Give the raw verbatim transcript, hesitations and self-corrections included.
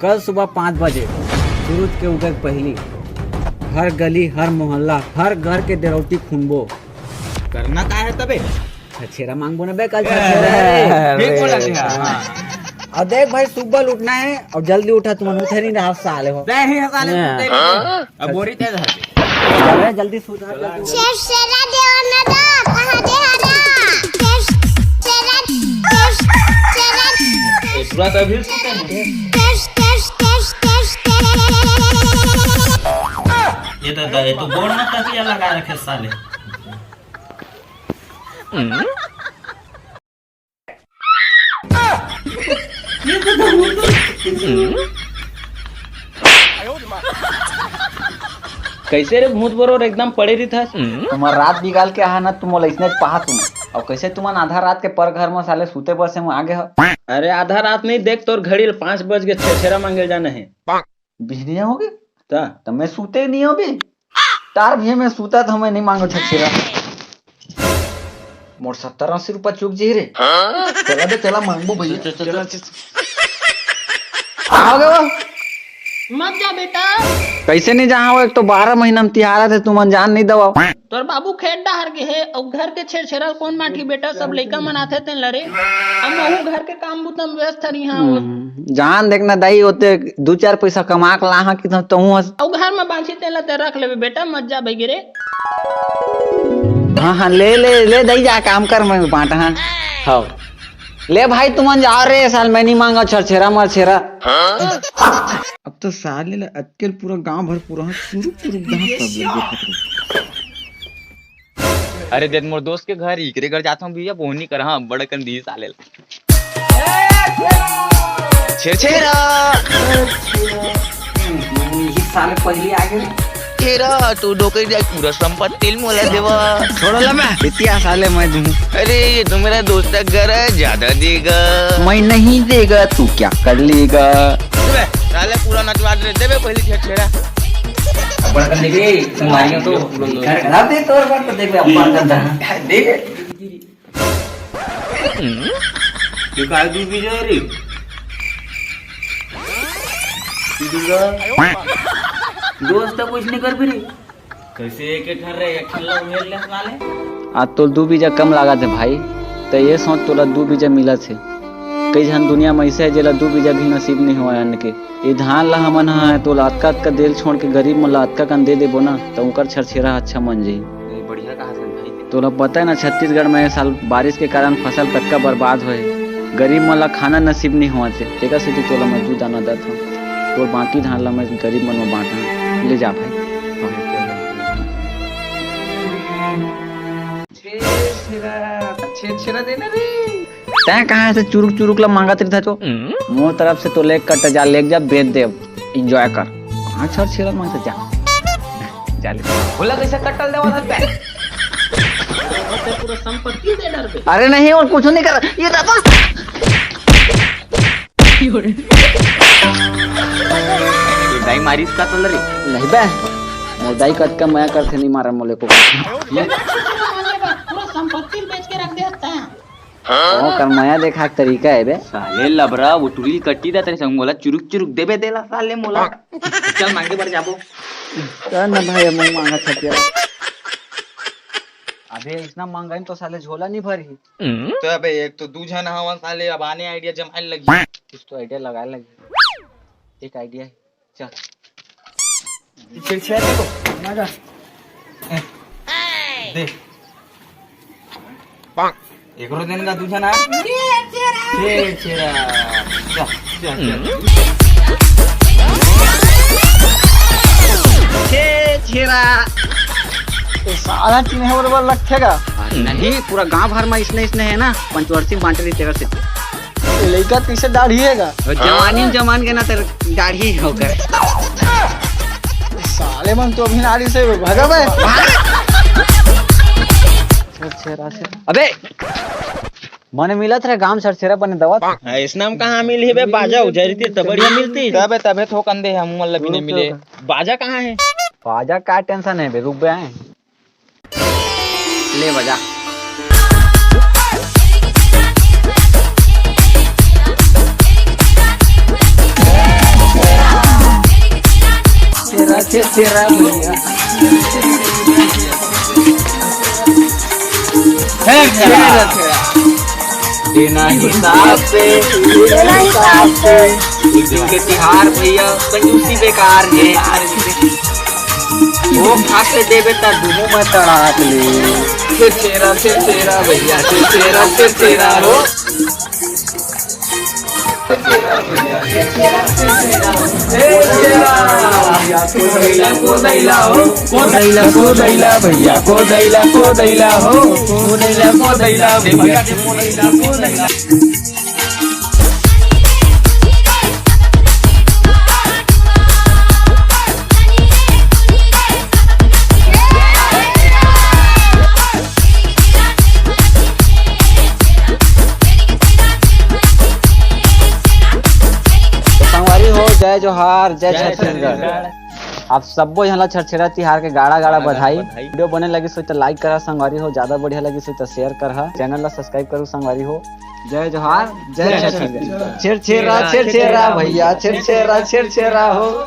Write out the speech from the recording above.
कल सुबह पाँच बजे सूरज के उगे के पहिली हर गली, हर मोहल्ला, हर घर के देरौती खूनबो। करना का है तबे? छेरा मांगबो ना बे, कल छेरा है। अरे। ठीक बोला जी, हाँ, हाँ। और देख भाई, सुबह उठना है और जल्दी उठा, तुमन उठे नहीं रहा साले हो। नहीं है साले, हाँ। अब बोरी तेज है। अरे जल्दी सो जा। छेरछेरा देवना दा, कहाँ दे हरा? छेरछेरा, छेरछेरा। ए, पूरा तो अभी सुते हैं। छेरछेरा, छेरछेरा। ये तो, ये तो बोर्ड में तकिया लगा रखे साले। कैसे रे भूत बरोर एकदम पड़े रहिथस? तुम्हार रात बिगाल के आहा ना, तुम मोला इसने पहा तुम। और कैसे तुमन आधा रात के पर घर में साले सूते बसे में आगे हो? अरे आधा रात नहीं, देख तोर घड़ी ल पाँच बज के छेरछेरा मांगे जाना है। बिहनिया हो गए? ता? तो मैं सूते नहीं हो भी। तार भी मैं सूता तो मैं नहीं मांगो छेरछेरा। मोर सत्तर अस्सी रुपया चूक जी रे। हाँ? चला बे, चला मांगबो भैया। चल, चल, चल, चला, चल। चल। आ गए वो। मत जा बेटा। कैसे नहीं जहाँ हो, एक तो बारह महीना में तिहारा थे, तुमन जान नहीं दवा। तोर बाबू खेत डहर गे हे, अउ घर के छेरछेरा कौन मांगही बेटा, सब लइका मन आथे तेन लरे। अब महू घर के काम बुता में व्यस्त हरी हाँ। हम्म, जान देखना दाई, ओते दू चार पैसा कमा के लाहा कि तहूँ हस। अउ घर में बांची तेला ते रख लेबे बेटा, मत जा भई रे। हाँ, हाँ, ले, ले, ले, दई जा, काम कर, मैं बांट, हाँ। हाँ। ले भाई, तुमन जाओ रे, साल मैं नहीं मांगा छेरछेरा मरछेरा। अब तो साले ला अटकेल पूरा गांव भर पूरा चुरुक चुरुक दहा सब लगे खतरे। अरे देख मोर दोस्त के घर, इकरे घर जात हूँ भैया, बोहनी कर, हाँ, बड़ कन दी साले ला। छेरछेरा। ये साले पहले आ गए। छेरछेरा, तू डोकरी जाए पूरा संपत्ति ल मोला देवा। छोड़ो ला मैं, इतिया साले मैं दूँ। अरे, ये तो मेरा दोस्त का घर है, ज्यादा देगा। मैं नहीं देगा, तू क्या कर लेगा? अबे, साले पूरा नचवा दे, देबे पहली छेरछेरा। बड़ा कर देबे, तुम्हारी तो घर खराब दे, तोर बात तो देबे, अपन कर दे। देबे। ये काय दू बीजा रे? दुर्गा, दोस्त कुछ नहीं कर भी रे। कैसे एक एक ठन रे, एक ठन ला उमेर ले साले। आज तोल दू बीजा कम लागत हे भाई, त ये सोच तोला दू बीजा मिलत हे। कई झन दुनिया में ऐसे हे जेला दू बीजा भी नसीब नहीं होय अन्न के। ये धान ला हमन ह तोला अतका अतका देल छोड़ के गरीब मन ला अतका कन दे देबो ना, त उनकर छरछेरा अच्छा मन जाही। ये बढ़िया कहा थे भाई। तोला पता है ना, छत्तीसगढ़ में ए साल बारिश के कारण फसल कतका बर्बाद होए। गरीब मन ला खाना नसीब नहीं होवत हे, तेकर सेती तोला मैं दू दाना दत हूँ। तोर बाकी धान ला मैं गरीब मन में बांटहूँ। ले जा भाई। छेरछेरा, छेरछेरा देना रे। तैं कहाँ से चुरुक चुरुक ला मांगत रहिथा तो? मोर तरफ से तो लेके कट जा, लेके जा, बेच दे, enjoy कर। कहाँ छेरछेरा मांगत जा? जा ले। बोला कैसे कटल देवा था बे? पूरा संपत्ति दे डर बे। अरे नहीं, और कुछ नहीं कर। ये दादा। ये दाई मारिस का तो रे? नहीं बे। मोर दाई कतका मया करथे, नहीं मारा मोले को। पूरा संपत्ति बेच के रख दे हत्ता। ओ, कर मया देखा के तरीका है बे। साले लबरा, वो टुरी कट्टी दा तेरे संग मोला चुरुक चुरुक देबे देला साले मोला। चल मांगे बर जाबो। चल ना भाई, मुंह मांगा छतिया। अबे इसना मांगा तो साले झोला नहीं भरही। तो अबे एक तो दू झन हवन साले, अब आने idea जमाए लगी। कुछ तो idea लगाए लगी। एक idea है। चल। छेरछेरा देखो। दे। एकरो देन का दू झन आ। छेरछेरा। जा, जा, जा। छेरछेरा। ये साला चिन्हे बरोबर लगथे गा। नहीं, पूरा गांव भर में इसने, इसने है ना, पंचवर्षी बांटे रही तेरा से। ये लइका कैसे दाढ़ी है गा? जवानी में जमान के ना तेरा दाढ़ी होकर। साले मन तो अभी नारी से भगा बे। छेरछेरा से। अबे मने मिलत रहे गांव छेरछेरा बने दवा। हाँ, इस नाम कहाँ मिली बे? बाजा उजरी थी तो बढ़िया मिलती। तबे, तबे थोकन दे हम मतलब बिने मिले। बाजा कहाँ है? बाजा का tension है बे, रुक बे आए। ले बजा। छेरछेरा भैया। छेरछेरा। देना हिसाब से, देना हिसाब से। उस दिन के तिहार भैया, कंजूसी बेकार हे। वो खा के देबे त दुनों में तड़ाक ले। छेरछेरा, छेरछेरा भैया, छेरछेरा, छेरछेरा हो। कोदैला, कोदैला हो, कोदैला, कोदैला भैया, कोदैला, कोदैला हो, कोदैला, कोदैला भैया, कोदैला, कोदैला। संगवारी हो, जय जोहार, जय छत्तीसगढ़। आप सब्बो झन ला छेरछेरा तिहार के गाड़ा गाड़ा बधाई। वीडियो बने लगिस होही त like करहा संगवारी हो, ज्यादा बढ़िया लगिस होही त share करहा, channel ला subscribe करू संगवारी हो। जय जोहार, जय छत्तीसगढ़। छेरछेरा, छेरछेरा भैया, छेरछेरा, छेरछेरा हो।